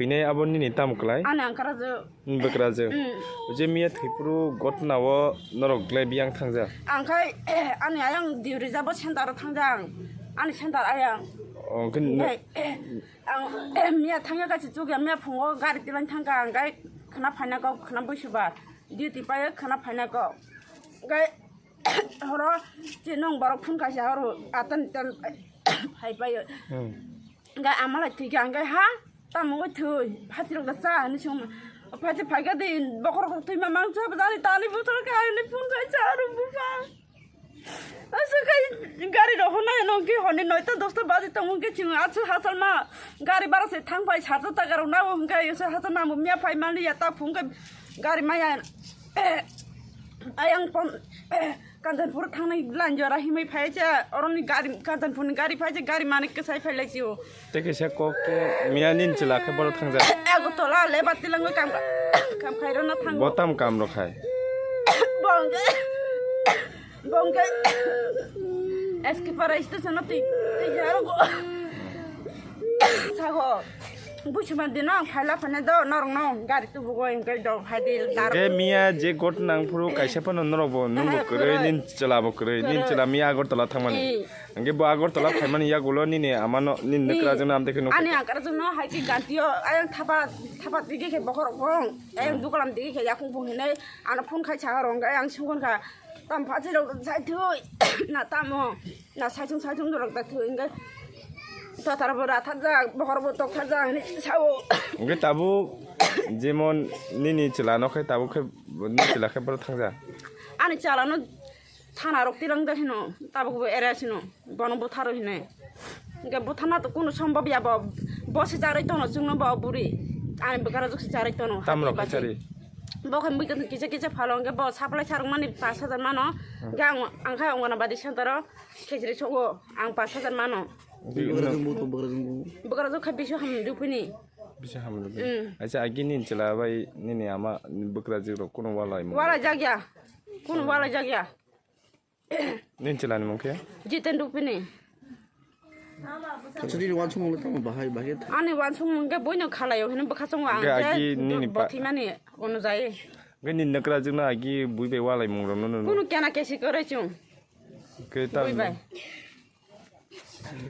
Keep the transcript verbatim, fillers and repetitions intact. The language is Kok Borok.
Bini abo nini tamo kwlai? Ani angkara je. Bwkrajwk. Mm. Je miya thwipru gotna o norok glai biyang thangjak? Ang khai ani ayang diuri jabo center o thangjak. Ani center ayang. Oh, khe no- Ang miya thangya kaisa chukya miya phungo gari tilang thangka ang gai khna phaina kok khna buisuba duty paio khna phaina kok gai horo chinong borok phun kaisa horo atan tan hai paio Hmm. Gai amalai thika ang gai ha tamo oi thoi phati rok da cha ni song phati phaika de bokhor kok thoi ma mang cha bajali tali butro ka ni phun kaisa horo bupa. Asa kai gari rok hwnai no ki honi noita dosta baji tongo ki chwng achu hachal ma gari bara se thang pai sarta ta garo na hwn kai asa hachal ma miya pai mali ya ta phung kai gari maya ayang pon Kanchanpur thangnai line jora himai phai cha oroni gari Kanchanpur ni gari phai cha gari manik ke sai phai lai chi o. Tei kaisa kok khe miya nini chwla khe borok thangjak. Agartala le bati langwi kam kam khai rwna thango. Bo tam kam rok khai. Bongke bongke S K Para station no twi twi jaro go. Sago. Buchuma dino ang phaila phane do norok no gari tubugo engke do phai di dar. Ge miya je got nang phuru kaisa phano norok bo nungbo kwrwi nin chwla bo kwrwi nin chwla miya Agartala thangmani. Hingke bo Agartala phaimani yagulo nini amano nini nukra jwkno amtwi khe nukha. Ani angkara jwkno hai khe ganti o ayang thapa thapa digi khe bokhorok bong ayang dukulam digi khe yakung bung hinui ano phone khai saha rong ayang sungkon kha tam phachi rok sai thui na tamo na saichung saichung rok ta thui hingke tatar bo rathajak bokhor bo tokthajak hinui sao. Hingke tabuk jemon nini chwla no khe tabuk khe nini chwla khe boro thangja. Ani chwla no Thana rok tilang de hino, tabuk bo ere sino, bono butharo hine. Hingke buthana to kuno sombab ya bo, bo se jaroi tono chwngno bo buri. Ani bwkara jok se jaroi tono. Tam rok kachari. Bo khe mui kisa kisa phalo hingke bo supply sarok mani pash hajar mano. Hingke ang ang kha ongana badi center o khejri sogo ang pash hajar mano. Bwkara jok kha bisu ham dupini. Bisa ham dupini. Acha agi nin chwla bai nini ama bwkra jok rok kuno walai mo. Walai jak ya. Kuno walai jak ya. Nini chwlani mung khe? Jiten Rupini. Acha nini wansukmung le tamo bahai bahai tha. Ani wansukmung khe boino khalaio hino bwkha chongo ang. Hingke agi nini pa- bothimani ono jai. Hingke nini nukra jwkno agi bui bai walai mung rokno nono. Kunu kena kesi kwrwi chwng. Hingke ta- Bui bai.